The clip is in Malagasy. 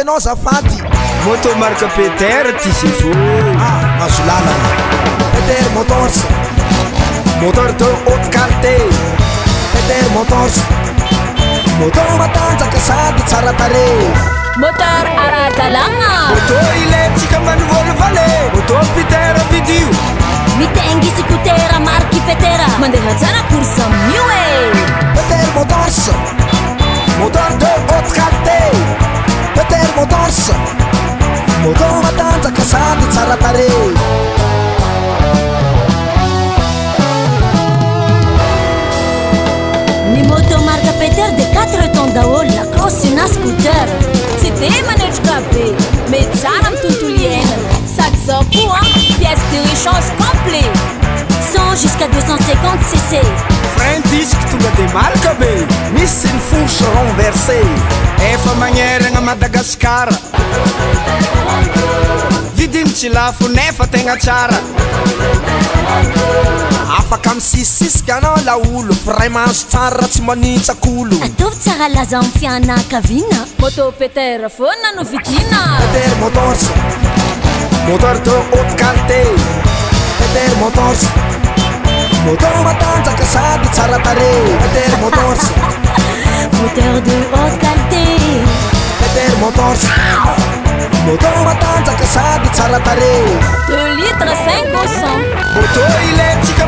anao azafady. Moto marque Peter ty sefo. Ah, mahazo lalana. Peter Motors, moteur de haute qualité. Peter Motors, moto matanjaka sady tsara tarehy. Moteur ara-dalàgna. Moto ilaintsika ambanivolo vale. Moto Peter vidio. Mitaingy scooter marque Peter. Mandeha tsara course amin'io e. Peter Motors, moteur de haute qualité. Peter Motors, moto matanjaka sady tsara tarehy. Ny moto marque Peter de 4 temps daholo na cross na scooter. Tsy de manetroka be, mety tsara amin'ny tontolo iainana. Sady zao koa pièce de rechange complet. 100 jusqu'à 250 cc. Frein disque tonga de malaka be. Misy ny fourche renversée. Efa magneragna Madagasikara. Vidiny tsy lafo nefa tegna tsara. Afaka misisisika anao laolo, frein mahazo tsara tsy manitsak'olo. Ataovy tsara laza amin'ny fianakaviana. Moto Peter foana no vidina. Peter Motors, moteur de haute qualité. Peter Motors, moto matanjaka sady tsara tarehy. Peter Motors, Moteur de haute qualité. Peter Motors, moto matanjaka sady tsara tarehy. 2 litres 5 au 100. Moto ilaintsika.